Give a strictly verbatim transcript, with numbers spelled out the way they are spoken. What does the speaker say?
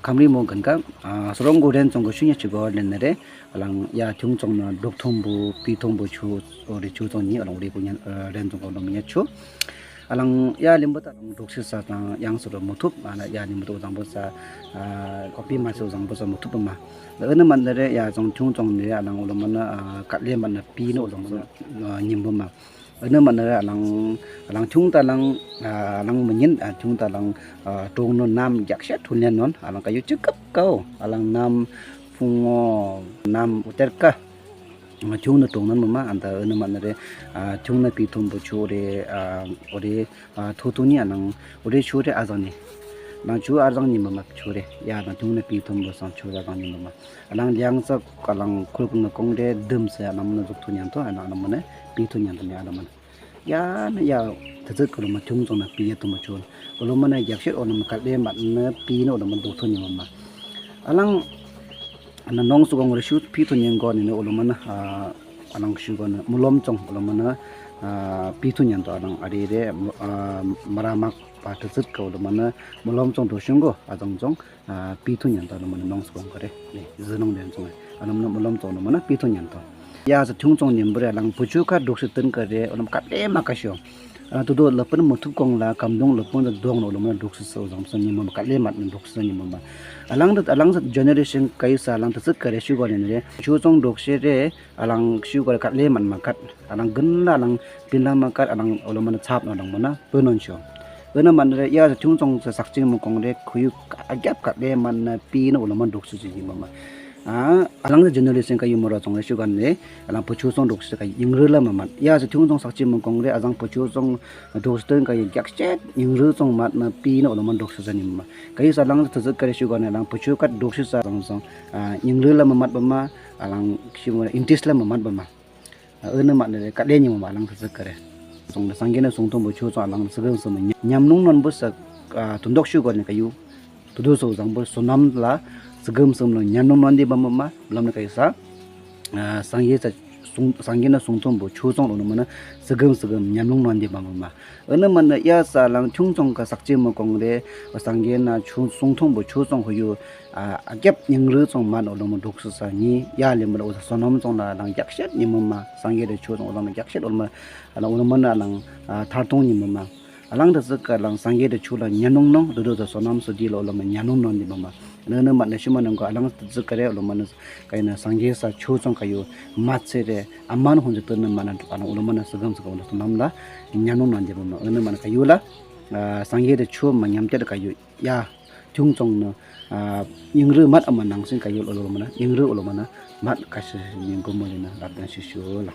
ཁམས་རིང་མོ་གན་ཀ་ཨ་སོ་རོང་གོ་རེན་ཙོང་གོ་ཤུ་ཉ་ཅིག་གོ་ལེན་ན་རེ། ཨ་ལང་ཡ་ཁྱུང་ཙོང་ནེ་དྲུག་ཐོན་པོ་པི་ཐོན་པོ་ཆུ་འོ་རེ་ཆུ་ཙོང་ཉི་ཨ་ལང་འོ་རེ་གོ་ཉ་ཨ་རེན་ཙོང་གོ་ལོ་མི་ཉ་ཆུ། ཨ་ལང་ཡ་ལིམ་བོ་ད་ཨ་ལང་དྲུག་སི་ས་དང་ཡང་སོ་རོ་མོ་ཐུབ་ཨ་ན་ཡ་ལིམ་བོ་ད་འོ་ཟང་པོ་ས་ཨ་ཀོ་པི་མ་སི་འོ་ཟང་པོ་ས་མོ་ཐུབ་པ་མ། ཨ་ནི་མ་ན་རེ་ཡ་ཙོང་ཁྱུང་ཙོང་ནེ་ཨ་ལང་འོ་ལོ་མ་ན་ཨ་ཀ་ལེ་མ་ན་པི་ནོ་འོ་ལོ་མ་ན་ཨ་ཉིམ་བོ་མ། ཨ་ནི་མ་ན་རེ་ཨ་ལང་ཨ་ལང་ཁྱུང་ད་ལང་ཨ་ལང་མ་ཉིན་ཨ་ཁྱུང་ད་ལང་ཨ་ཀྲོང་ནོ་ནམ་རྒྱག་ཤེད་ཐུན་ལེན་ནོན་ཨ་ལང་ཀ་ཡུ་ཅིག་ཀབ་ཀའོ། ཨ་ལང་ནམ་ཕུང་ངོ་ནམ་འོ་ཏེར་ཀ་ཁྱུང་ནེ་ཀྲོང་ནོན་མ་མ། ཨ་ད་ཨ་ནི་མ་ན་རེ་ཨ་ཁྱུང་ནེ་པི་ཐོན་པོ་ཆུ་རེ་ཨ་འོ་རེ་ཨ་ཐོ་ཐོ་ཉི་ཨ་ལང་འོ་རེ་ཆུ་རེ་ཨ་ཟང་ཉི་ལང་ཆུ་ཨ་ཟང་ཉི་མ་མ་ཆུ་རེ་ཡ་ལང་ཁྱུང་ནེ་པི་ཐོན་པོ་སང་ཆུ་རེ་ཨ་ཟང་ཉི་མ་མ། ཨ་ལང་ལིང་ཙ་ཨ་ལང་ཁུར་ཀུན་ནེ་ཀོང་རེ་དིམ་སེ་ཨ་ལང་མ་ན་ཟུག་ཐོ་ཉན་ཐོ་ཨ་ལང་ཨ་ལང་མ་ན་པི་ཐོ་ཉན་ཐོ་ཉ་ཨ་ལང་མ་ན། ཡ་ན་ཡ་ཐ་ཚིག་ག་ལོ་མ་ཁྱུང་ཙོང་ནེ་པི་ཡ་ཐོན་པོ་ཆུ་ཨོ་ལོ་མ་ན་རྒྱག་ཤེད་ཨོ་ལོ་མ་ཀ་ལེ་མ་ན་པི་ནོ་ཨོ་ལོ་མ་དྲུག་ཐོ་ཉི་མ་མ། ཨ་ལང་ཨ་ན་ནོང་སུ་གོང་རེ་ཤུ་པི་ཐོ་ཉན་གོ་ནི་ནི་ཨོ་ལོ་མ་ན་ཨ་ཨ་ལང་ཤུ་གོ་ནི་མུ་ལོམ་ཙོང་ཨོ་ལོ་མ་ན་ཨ་པི་ཐོ་ཉན་ཐོ་ཨ་ལང་ཨ་རེ་རེ་ཨ་མ་ར་མག་པ་ཐ་ཚིག་ག་ཨོ་ལོ་མ་ན་མུ་ལོམ་ཙོང་དྲུག་ཤུ་གོ་ཨ་ཙོང་ཙོང་ཨ་པི་ཐོ་ཉན་ཐོ་ཨ་ལོ་མ་ན་ནོང་སུ་གོང་ག་རེ་ནི་ཟི་ནོང་ལེན་ཙོང་ཨ་ལོ་མ་ན་མུ་ལོམ་ཙོང་ཨ་ལོ་མ་ན་པི་ཐོ་ཉན་ཐོ། ཡ་ཟ་ཁྱུང་ཙོང་ཉིམ་བོ་རེ་ཨ་ལང་བུ་ཆུ་ཁ་དྲུག་སི་སྟན་ག་རེ་ཨོ་ལོ་མ་ཀ་ལེ་མ་ཀ་ཤོ། ཨ་ཏུ་ཏུ་ལ་པན་མོ་ཐུབ་གོང་ལ་ཀམ་དུང་ལ་པན་ད་དོང་ནོ་ཨོ་ལོ་མ་ན་དྲུག་སི་ས་འོ་ཟང་སི་ཉིམ་བོ་མ་ཀ་ལེ་མ་ན་དྲུག་སི་ས་ཉིམ་བོ་མ། ཨ་ལང་ད་ཨ་ལང་ཟ་ཇེ་ནེ་རེ་ཤན་ཀ་ཡུ་ས་ཨ་ལང་ཐ་ཚིག་ག་རེ་ཤུ་གོ་ནི་ནི་རེ་ཆུ་ཙོང་དྲུག་སི་རེ་ཨ་ལང་ཤུ་གོ་རེ་ཀ་ལེ་མ་ན་མ་ཀ་ཨ་ལང་གུན་ལ་ཨ་ལང་པིན་ལ་མ་ཀ་ཨ་ལང་ཨོ་ལོ་མ་ན་ཚབ་ནོ་ཨོ་ལོ་མ་ན་པོ་ནོན་ཤོ། ཨ་ནི་མ་ན་རེ་ཡ་ཟ་ཁྱུང་ཙོང་ཟ་ཟག་ཅིང་མོ་གོང་རེ་ཁོ་ཡུ་ཨ་རྒྱབ་ཀ་ལེ་མ་ན་པི་ནོ་ཨོ་ལོ་མ་ན་དྲུག་སི་ས་ཉིམ་བོ་མ། ཨ་ཨ་ལང་ཟ་ཇེ་ནེ་རེ་ཤན་ཀ་ཡུ་མོ་ར་ཙོང་རེ་ཤུ་གོ་ནི་རེ་ཨ་ལང་བུ་ཆུ་ཙོང་དྲུག་སི་ཀ་ཡིང་རུ་ལ་མ་མ། ཡ་ཟ་ཁྱུང་ཙོང་ཟག་ཅིང་མོ་གོང་རེ་ཨ་ཟང་བུ་ཆུ་ཙོང་དྲུག་སི་སྟན་ཀ་ཡུ་རྒྱག་ཤེད་ཡིང་རུ་ཙོང་མ་ན་པི་ནོ་ཨོ་ལོ་མ་ན་དྲུག་སི་ས་ཉིམ་བོ་མ། ཀ་ཡུ་ས་ཨ་ལང་ཐ་ཚིག་ག་རེ་ཤུ་གོ་ནི་ཨ་ལང་བུ་ཆུ་ཁ་དྲུག་སི་ས་ཨ་ཟང་ཟང་ཨ་ཡིང་རུ་ལ་མ་མ་པ་མ་ཨ་ལང་ཤི་མོ་ར་ཨིན་ཏིས་ལ་མ་མ་པ་མ། ཨ་ནི་མ་ན་རེ་ཀ་ལེ་ཉིམ་བོ་མ་ཨ་ལང་ཐ་ཚིག་ག་རེ། སོང་ལ་སངས་རྒྱས་ནེ་གསུང་ཐོང་པོ་ཆུ་ཙོང་ཨ་ལང་ཟ་གམ་སི་མ་ཉམ་ཉམ་ནུང་ནོན་པོ་ས་ཨ་དོན་དག་ཤུ་གོ་ནི་ཀ་ཡུ། ཏུ་ཏུ་སོ་ཟང་པོ་སོ་ནམ་ལ་ཟ་གམ་སི་མ་ལོ་ཉམ་ནུང་ནོན་ཏེ་བ་མ་མ་ལམ་ནི་ཀ་ཡུ་ས། ཨ་སངས་རྒྱས་ས་གསུང་སངས་རྒྱས་ནེ་གསུང་ཐོང་པོ་ཆུ་ཙོང་ལོ་ནི་མ་ན་ཟ་གམ་ཟ་གམ་ཉམ་ནུང་ནོན་ཏེ་བ་མ་མ། ཨ་ནི་མ་ན་ཡ་ས་ཨ་ལང་ཁྱུང་ཙོང་ཀ་ཟག་ཅིང་མོ་གོང་རེ་སངས་རྒྱས་ནེ་ཆུ་གསུང་ཐོང་པོ་ཆུ་ཙོང་ཁོ་ཡུ་ཨ་རྒྱབ་ཡིང་རུ་ཙོང་མ་ནོ་ཨོ་ལོ་མ་ན་དྲུག་སི་ས་ཉི་ཡ་ལེ་མ་ལ་འོ་ས་སོ་ནམ་ཙོང་ལ་ཨ་ལང་རྒྱག་ཤེད་ཉིམ་བོ་མ། སངས་རྒྱས་དེ་ཆུ་ཙོང་ཨོ་ལོ་མ་ན་རྒྱག་ཤེད་ཨོ་ལོ་མ་ཨ་ལང་འོ་ལོ་མ་ན་ཨ་ལང་ཨ་ཐར་ཐོང་ཉིམ་བོ་མ། ཨ་ལང་ཐ་ཚིག་ག་ཨ་ལང་སངས་རྒྱས་དེ་ཆུ་ལ་ཉམ་ནུང་ནོན་ཏུ་ཏུ་ད་སོ་ནམ་སོ་ཏི་ལ་འོ་ལོ་མ་ཉམ་ནུང་ནོན་ཏེ་བ་མ། ཨ་ནི་མ་ན་ཤུ་མ་ནང་གོ་ཨ་ལང་ཐ་ཚིག་ག་རེ་ཨོ་ལོ་མ་ན་ཀ་ཡུ་ན་སངས་རྒྱས་ས་ཆུ་ཙོང་ཀ་ཡུ་མ་ཚེ་རེ་ཨ་མ་ན་ཧོན་ཟེ་ཏུ་ནི་མ་ན་ཨ་ལང་འོ་ལོ་མ་ན་ཟ་གམ་ཟ་གམ་ལ་སོ་ནམ་ལ་ཉམ་ནུང་ནོན་ཏེ་བ་མ། ཨ་ནི་མ་ན་ཀ་ཡུ་ལ་ཨ་སངས་རྒྱས་དེ་ཆུ་མ་ཉམ་ཅད་ཀ་ཡུ་ཡ་ཁྱུང་ཙོང་ནེ་ཨ་ཡིང་རུ་མད་ཨ་མ་ནང་སིན་ཀ་ཡུ་ལ་འོ་ལོ་མ་ན་ཡིང་རུ་འོ་ལོ་མ་ན་མད་ཀ་ཤི་ཉིང་གོ་མོ་ཡིན་ན་ལབ་དང་ཤི་ཤུ་ལ།